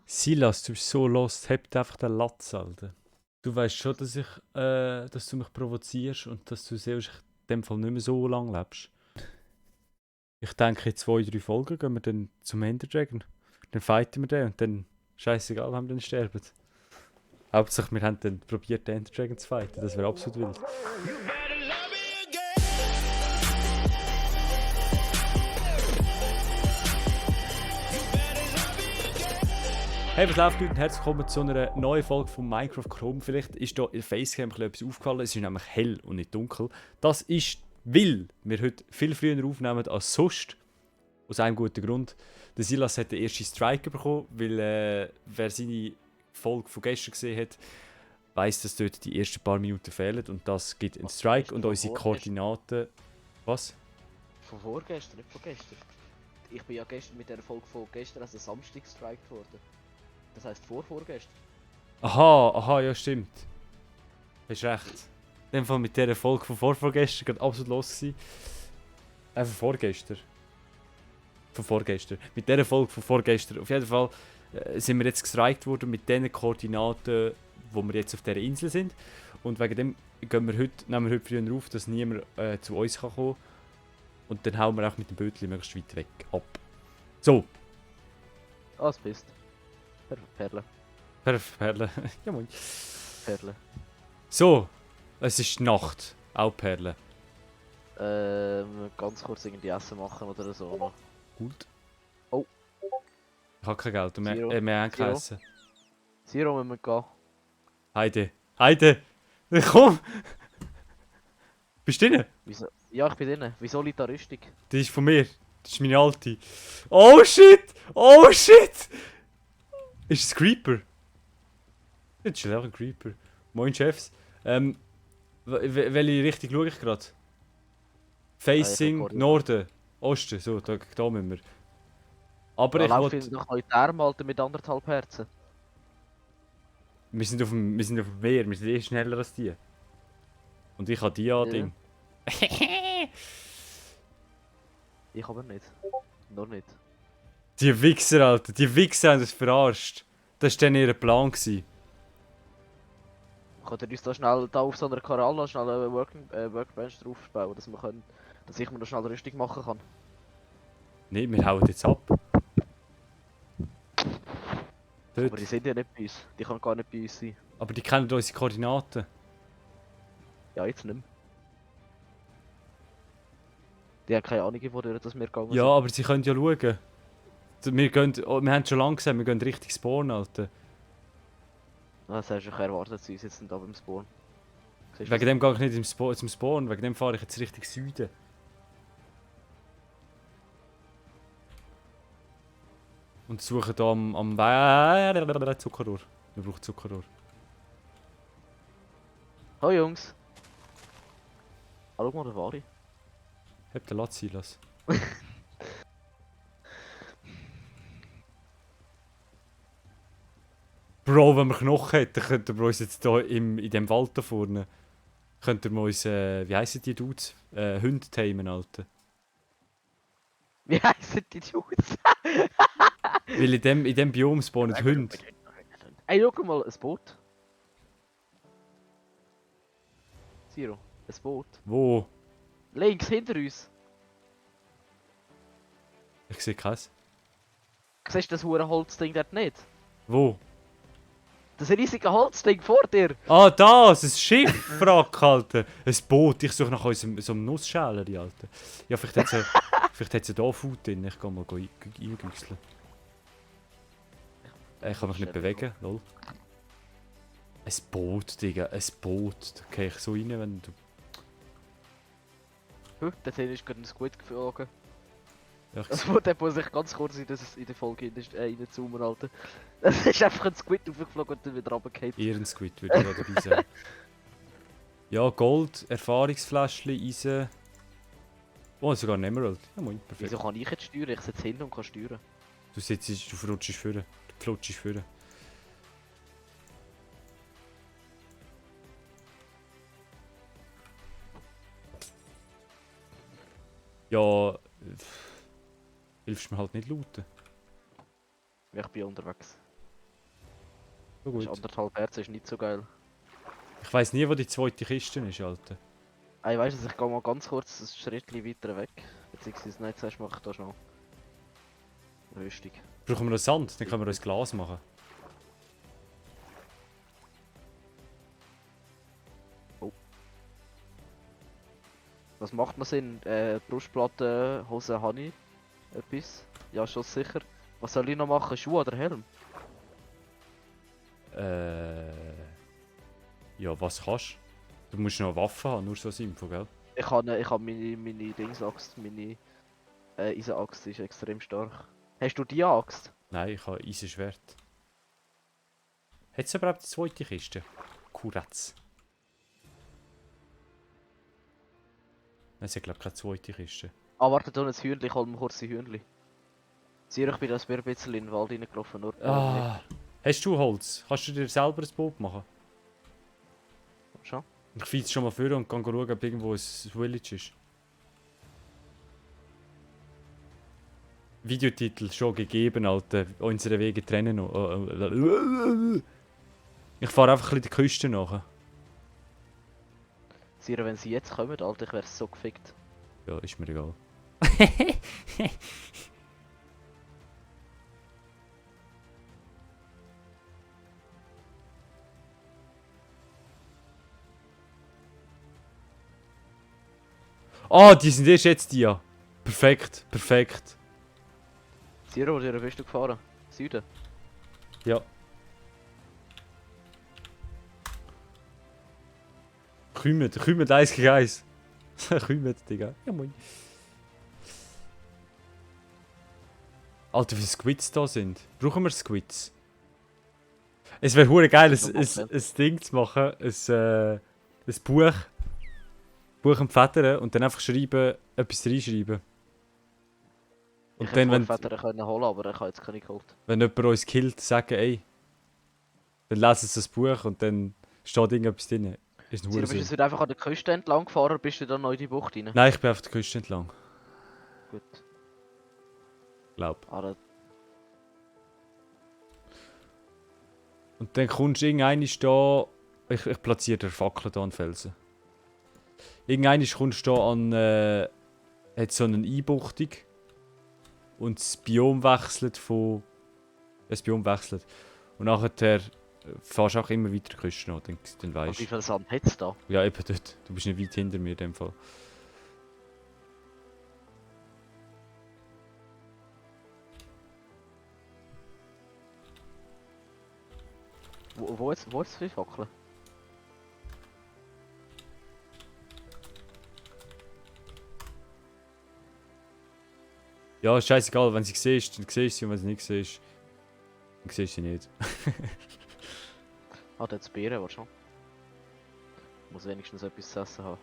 Silas, du bist so lost, hebt einfach den Latz, Alter. Du weißt schon, dass du mich provozierst und dass du selbst in dem Fall nicht mehr so lange lebst. Ich denke, in 2, 3 Folgen gehen wir dann zum Ender Dragon. Dann fighten wir den und dann, scheißegal, wenn wir dann sterben. Hauptsache, wir haben dann probiert, den Ender Dragon zu fighten. Das wäre absolut wild. Hey, was läuft, Leute? Und herzlich willkommen zu einer neuen Folge von Minecraft Chrome. Vielleicht ist hier in der Facecam etwas aufgefallen. Es ist nämlich hell und nicht dunkel. Das ist, weil wir heute viel früher aufnehmen als sonst. Aus einem guten Grund. Der Silas hat den ersten Strike bekommen, weil wer seine Folge von gestern gesehen hat, weiss, dass dort die ersten paar Minuten fehlen. Und das gibt einen Strike und unsere Koordinaten... Was? Von vorgestern, nicht von gestern. Ich bin ja gestern mit der Folge von gestern, also Samstag gestrikt worden. Das heisst vorgestern. Aha, ja stimmt. Hast recht. In dem Fall mit dieser Folge von vorgestern gerade absolut los gewesen. Von vorgestern. Von vorgestern. Mit dieser Folge von vorgestern. Auf jeden Fall sind wir jetzt gestrikt worden mit den Koordinaten, wo wir jetzt auf dieser Insel sind. Und wegen dem nehmen wir heute früher auf, dass niemand zu uns kann kommen. Und dann hauen wir auch mit dem Bötchen möglichst weit weg ab. So. Ah, es bist. Perle. Perle. Ja moin. Perle. So. Es ist Nacht. Auch Perle. Ganz kurz irgendwie Essen machen oder so noch. Gut. Oh. Ich habe kein Geld und Zero. wir haben kein Zero. Essen. Zero, wenn wir gehen. Heide! Komm! Bist du drin? Wieso? Ja, ich bin drin. Wieso liegt da Rüstung? Das ist von mir. Das ist meine alte. Oh shit! Oh shit! Ist es Creeper? Das ist einfach ein Creeper. Moin Chefs. Welche Richtung schaue ich gerade? Facing Norden. Osten. So, da müssen wir. Aber Ja, ich lauf wollte... noch in die Arme, Alter, mit 1,5 Herzen. Wir sind auf dem Meer. Wir sind eh schneller als die. Und ich habe die Ding. Ich aber nicht. Noch nicht. Die Wichser, Alter. Die Wichser haben uns verarscht. Das war dann ihr Plan gewesen. Könnt ihr uns da schnell da auf so einer Korall noch schnell eine Workbench drauf bauen, dass ich mir noch schnell Rüstung machen kann? Nein, wir hauen jetzt ab. Dort. Aber die sind ja nicht bei uns. Die können gar nicht bei uns sein. Aber die kennen unsere Koordinaten. Ja, jetzt nicht mehr. Die haben keine Ahnung, wodurch dass wir gegangen sind. Ja, aber sie können ja schauen. Wir haben schon lange gesehen, wir gehen richtig spawnen, Alter. Ah, das hast du erwartet, sie sind jetzt da beim Spawn. Siehst du Wegen dem gehe ich nicht zum Spawn, wegen dem fahre ich jetzt Richtung Süden. Und suche da am Zuckerrohr. Wir brauchen Zuckerrohr. Hallo Jungs! Hallo mal, da war ich. Hab den Latz Silas. Bro, wenn wir Knochen hätten, könnten wir uns jetzt hier in dem Wald da vorne... Könnten wir uns, wie heissen die Dudes? Hunde tamen, Alter. Wie heissen die Dudes? Weil in dem Biom spawnen Hunde. Ey, schau mal, ein Boot. Zero, ein Boot. Wo? Links, hinter uns. Ich sehe keins. Siehst du das hure Holzding dort nicht? Wo? Das riesige Holzding vor dir! Ah, das! Ein Schiff, Frack, Alter! Ein Boot. Ich suche nach unserem so einem Nussschäleri, Alter. Ja, vielleicht hat sie da Food drin. Ich kann mal eingüchseln. Ich kann mich nicht bewegen, lol. Ein Boot, Digga. Ein Boot. Da gehe ich so rein, wenn du... Dort ist gerade ein Squid geflogen. Ja, Das muss ich ganz kurz in der Folge reinzoomen, Alter. Es ist einfach ein Squid aufgeflogen und dann wieder runtergefallen. Ehrensquid würde ich ja dabei sagen. Ja, Gold, Erfahrungsfläschchen, Eisen... Oh, sogar ein Emerald. Ja, moin, perfekt. Wieso kann ich jetzt steuern? Ich sitze hinten und kann steuern. Du flutschst führen. Du flutschst führen. Ja... Hilfst mir halt nicht looten. Ich bin unterwegs. So Das ist gut. 1,5 Hertz, ist nicht so geil. Ich weiss nie, wo die zweite Kiste ist, Alter. Ey, weißt du, ich gehe mal ganz kurz ein Schrittchen weiter weg. Beziehungsweise, nein, zuerst mache ich da schnell Rüstung. Brauchen wir noch Sand? Dann können wir uns Glas machen. Was macht noch Sinn? Brustplatte, Hose, habe ich etwas? Ja, schon sicher. Was soll ich noch machen? Schuhe oder Helm? Ja, was kannst du? Du musst noch Waffen haben, nur so als Info, gell? Ich habe meine Dingsaxt, meine Eisenaxt, die ist extrem stark. Hast du die Axt? Nein, ich habe Eisenschwert. Hat es überhaupt die zweite Kiste? Kuratz. Nein, es hat glaube ich keine zweite Kiste. Ah, warte, da ein Hühnchen, ich hol mir kurz ein Hühnchen. Sieh, ich bin das ein bisschen in den Wald reingelaufen, nur Ah, hast du Holz? Kannst du dir selber ein Boot machen? Schon? Ich fahre jetzt schon mal vor und kann schauen, ob irgendwo ein Village ist. Videotitel schon gegeben, Alter. Unsere Wege trennen noch. Ich fahre einfach ein bisschen die Küste nach. Sieh, wenn sie jetzt kommen, Alter, ich wär so gefickt. Ja, ist mir egal. Ah, die sind erst jetzt die. Perfekt, perfekt. Sieh, wo bist du gefahren? Süden? Ja. Kümmert 1 gegen 1. Kümmert, Digga. Ja, moin. Alter, wie viele Squids da sind. Brauchen wir Squids? Es wäre hure geil, ein Ding zu machen. Ein Buch. Buch am Federn und dann einfach schreiben, etwas reinschreiben. Und Ich dann, hätte wenn, Väter können holen, aber ich habe jetzt keine geholt. wenn jemand uns killt, sagen, ey. Dann lesen sie das Buch und dann steht irgendetwas drin. Ist ein Sieh, hure bist du Sinn. jetzt wieder einfach an der Küste entlang gefahren oder bist du dann noch in die Bucht rein? Nein, ich bin auf der Küste entlang. Gut. Glaub. Ah, da- Und dann kommst du irgendwann da. Ich platziere den Fackel hier an den Felsen. Irgendwann kommst du da an. Hat so eine Einbuchtung. Und das Biom wechselt von. Das Biom wechselt. Und nachher fährst du auch immer weiter die Küste noch. Dann Und weißt wie du. viel Sand hat es da? Ja, eben dort. Du bist nicht weit hinter mir in dem Fall. Wo ist die Fackel? Ja, ist scheißegal. Wenn sie siehst, dann siehst du sie. Und wenn sie nicht siehst, dann siehst du sie nicht. Ah, da hat Beeren, warte schon. Muss wenigstens etwas zu essen haben.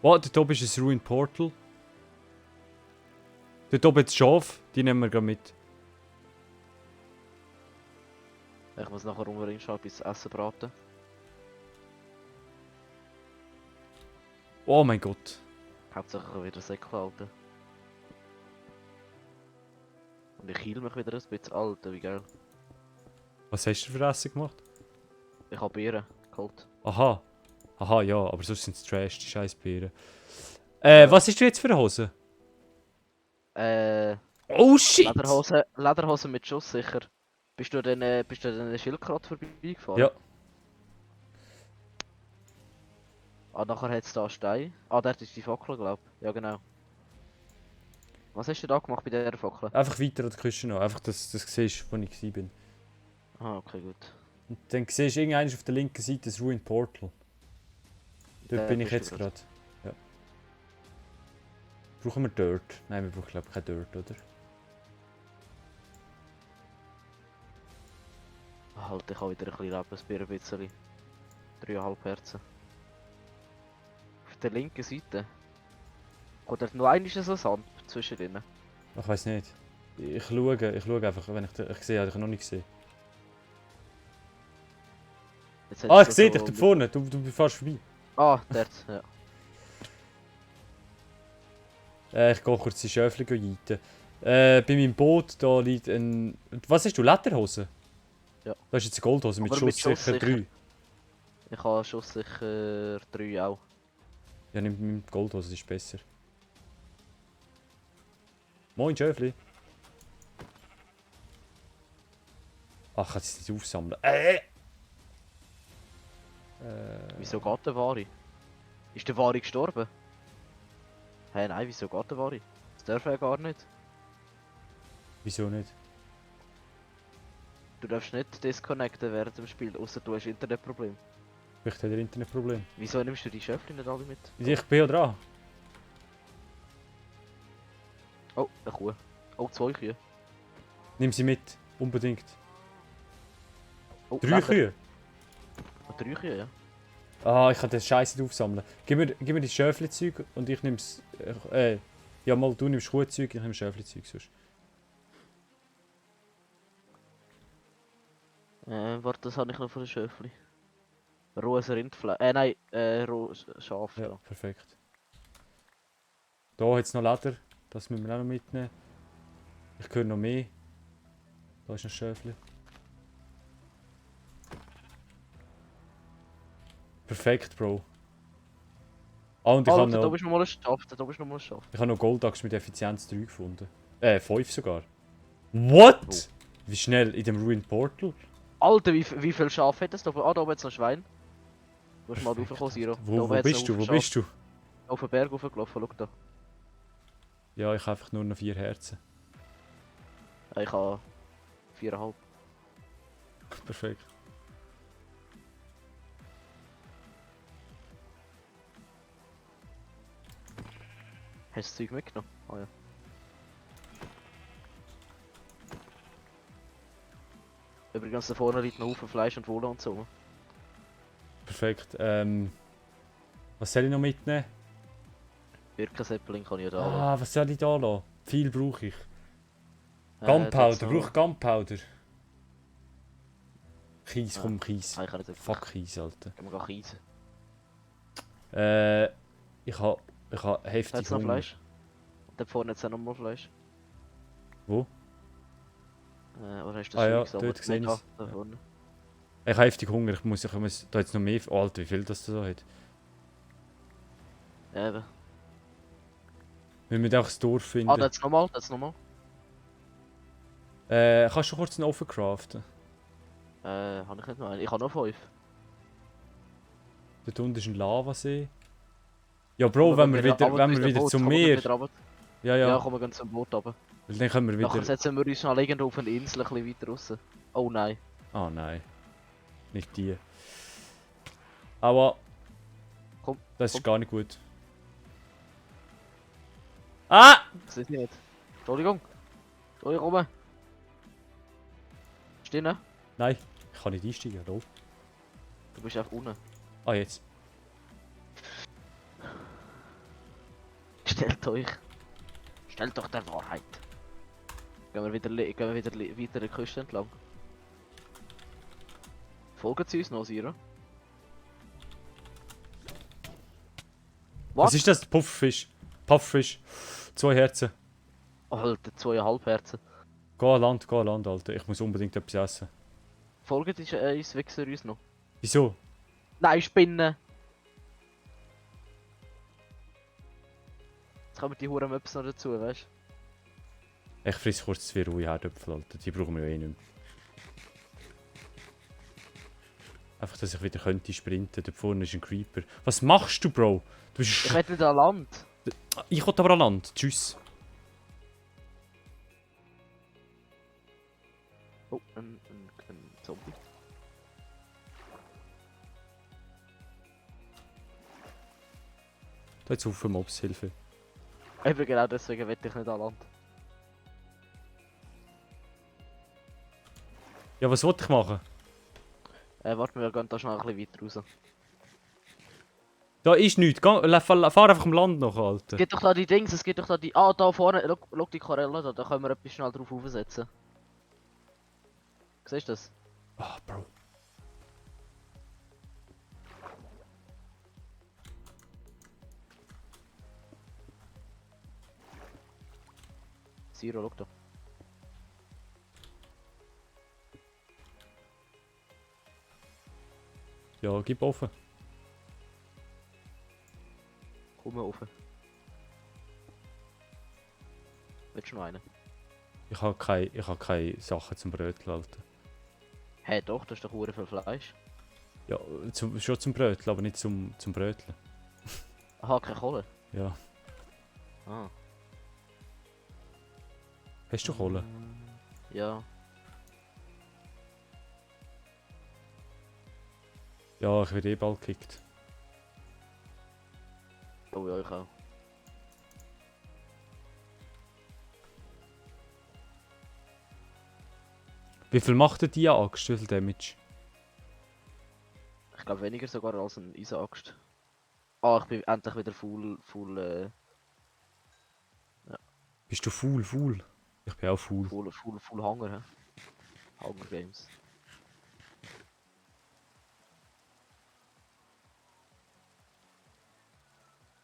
Oh, dort oben ist ein Ruined Portal. Dort oben ist das Schaf. Die nehmen wir gerade mit. Ich muss nachher unten schauen, bis Essen braten. Oh mein Gott. Hauptsache wieder Säckchen halten. Und ich heal mich wieder ein bisschen. Alter, wie geil. Was hast du für Essen gemacht? Ich habe Beeren geholt. Aha. Aha, ja, aber sonst sind es Trash, die scheiß Beeren. Was hast du jetzt für eine Hose? Oh shit! Lederhose mit Schuss sicher. Bist du an den Schildkröte vorbeigefahren? Ja. Ah, nachher hat es da einen Stein. Ah, dort ist die Fackel, glaub ich. Ja, genau. Was hast du da gemacht bei dieser Fackel? Einfach weiter an der Küste noch. Einfach, dass du siehst, wo ich war. Ah, okay, gut. Und dann siehst du irgendwann auf der linken Seite das Ruined Portal. Dort bin ich bist du jetzt gerade. Ja. Brauchen wir Dirt? Nein, wir brauchen glaube ich kein Dirt, oder? Ah, halt, ich habe wieder ein bisschen Lebensbier, ein bisschen. 3,5 Herzen. Auf der linken Seite. Kommt dort noch einmal so Sand zwischen denen? Ich weiß nicht. Ich schaue einfach, wenn ich sehe, habe ich noch nicht gesehen. Jetzt Ah, ich hat's sehe so- dich da vorne, du fährst vorbei. Ah, dort, ja. Ich gehe kurz die Schöfli jeiten. Bei meinem Boot da liegt ein. Was hast du? Lederhose? Da ist jetzt eine Goldhose mit Aber mit Schuss sicher Schusssicher. 3. Ich habe schusssicher 3 auch. Ja, nimm die Goldhose, die ist besser. Moin, Schöfli. Ach, ich kann es nicht aufsammeln. Wieso geht der Vari? Ist der Vari gestorben? Hä, nein, wieso geht der Vari? Das darf er gar nicht. Wieso nicht? Du darfst nicht disconnecten während dem Spiel, außer du hast Internetproblem. Vielleicht hat er Internetproblem. Wieso nimmst du die Schöfli nicht alle mit? Ich bin ja dran. Oh, eine Kuh. Oh, 2 Kühe. Nimm sie mit. Unbedingt. Oh, 3 Kühe. Oh, 3 Kühe, ja. Ah, ich kann den Scheiß nicht aufsammeln. Gib mir die Schöfli-Zeug und ich nehm's. Ja, mal du nimmst Kuhzeug, ich nehme Schöfli-Zeug sonst. Warte, das habe ich noch von den Schöfli. Rohes Rindfleisch. Nein, rohes Schaf. Ja, Ja. perfekt. Da hat es noch Leder. Das müssen wir auch noch mitnehmen. Ich höre noch mehr. Da ist ein Schöfli. Perfekt, Bro. Ah, und ich Oh, habe da noch, bist du nochmal ein Schaf. Da bist du nochmal ein Schaf. ich habe noch Goldaxe mit Effizienz 3 gefunden. 5 sogar. What? Wie schnell? In dem Ruined Portal? Alter, wie viel Schaf hättest du? Ah, da oben jetzt noch ein Schwein. Du musst mal Perfekt, raufkommen, Siro. Da Wo oben hat's bist noch du? Wo Schaf. bist du? Auf den Berg raufgelaufen, schau da. Ja, ich habe einfach nur noch 4 Herzen. Ich habe 4,5. Perfekt. Hast du das Zeug mitgenommen? Ah ja. Übrigens, da vorne liegt noch Haufen Fleisch und Wolle und so. Perfekt. Was soll ich noch mitnehmen? Birkensäppling kann ich ja da lassen. Ah, was soll ich da lassen? Viel brauche ich. Dort Gunpowder, noch- brauche ich Gunpowder. Kies, Ah. komm, Kies. Ah, ich kann nicht. Fuck Kies, Alter. Gehen wir Kies. Ich ha Hat heftig es noch Hunger. Fleisch? Und dort vorne hat es auch noch mal Fleisch. Wo? Oder hast du das Ah schon ja, gesammelt? dort gesehen Nicht ich's. da, da vorne. Ich habe heftig Hunger, ich muss da jetzt noch mehr... Oh, Alter, wie viel das da hat. Eben. Wir müssen auch das Dorf finden. Ah, das nochmal, das nochmal. Kannst du kurz einen Ofen craften? Habe ich nicht noch einen. Ich habe noch 5. Dort unten ist ein Lavasee. Ja, Bro, wenn wir wieder zum Meer... Ja, Ja, ja, komm, wir gehen zum Boot runter. weil dann können wir Nachher wieder... setzen wir uns schnell irgendwo auf eine Insel ein bisschen weiter raus. Oh nein. Ah, nein. Nicht die. Aber... Komm, Das ist komm. gar nicht gut. Ah! Das ist nicht. Entschuldigung. Entschuldigung. Stehen? Nein, ich kann nicht einsteigen, hallo. Du bist einfach unten. Ah, jetzt. Stellt euch. Stellt euch der Wahrheit. Gehen wir wieder, weiter die Küste entlang. Folgen Sie uns noch, Siro? Was ist das? Pufferfisch. Pufferfisch. 2 Herzen. Alter, 2,5 Herzen. Geh an Land, Alter. Ich muss unbedingt etwas essen. Folgen Sie uns Wichser uns noch? Wieso? Nein, Spinnen! Jetzt kommen die Huren Möps noch dazu, weißt du? Ich friss kurz 2 rohe Herdöpfel, Alter. Die brauchen wir ja eh nicht mehr. Einfach, dass ich wieder könnte sprinten. Da vorne ist ein Creeper. Was machst du, Bro? Du bist... Ich hätte nicht an Land. Ich will aber an Land. Tschüss. Oh, ein Zombie. Da jetzt auf Mobs, Hilfe. Eben genau deswegen wette ich nicht an Land. Ja, was wollte ich machen? Warte, wir gehen da schnell ein bisschen weiter raus. Da ist nichts. Fahr einfach am Land noch, Alter. Es gibt doch da die Dings, es gibt doch da die... Ah, da vorne, schau die Korelle da, da können wir etwas schnell drauf aufsetzen. Siehst du das? Ah, Bro. Siro, schau da. Ja, gib offen. Komm mal rauf. Willst du noch einen? Ich habe keine Sachen zum Bröteln, Alter. Hey doch, das ist doch hure viel Fleisch. Ja, schon zum Bröteln, aber nicht zum Bröteln. Aha, keine Kohle. Ja. Ah. Hast du Kohle? Ja. Ja, ich werde eh bald gekickt. Oh ja, ich auch. Wie viel macht denn die Axt? Wie viel Damage? Ich glaube weniger sogar als ein Eisenaxt. Ah, ich bin endlich wieder full Bist du full? Ich bin auch full. full Hunger, hä? Hunger Games.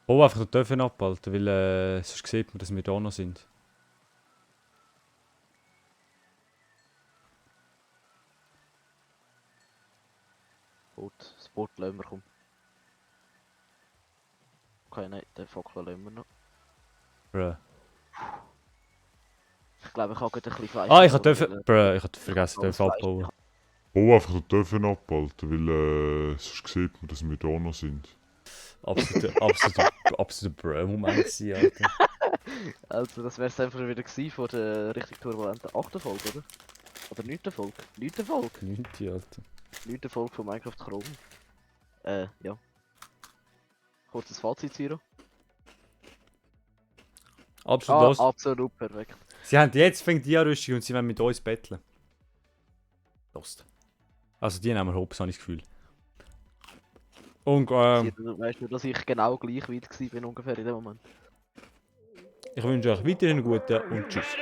Oh, einfach den Töpfen abhalten, weil sonst sieht man, dass wir da noch sind. Gut, das Boot lassen wir, komm. Okay, nein, den Fackel lassen wir noch. Bruh. Ich glaube, ich habe gerade ein bisschen Fleisch. Ah, ich habe geholt, Töpfen. Bruh, ich habe vergessen, alles Töpfen Fleisch. abbauen. Oh, einfach den Töpfen abhalten, weil sonst sieht man, dass wir da noch sind. Absoluter Bruh-Moment gewesen, Alter. Also, das wäre es einfach wieder gewesen von der richtig turbulenten 8. Folge, oder? Oder 9. Folge? 9. Folge? 9, Alter. 9. Folge von Minecraft Chrome. Ja. Kurzes Fazit, Zero. Absolut los. Absolut perfekt. Sie haben jetzt fängt die Rüstung und sie wollen mit uns betteln. Lost. Also die nehmen wir hops, habe ich das Gefühl. Und Zero, weißt du, dass ich genau gleich weit war bin ungefähr in dem Moment? ich wünsche euch weiterhin einen guten und tschüss.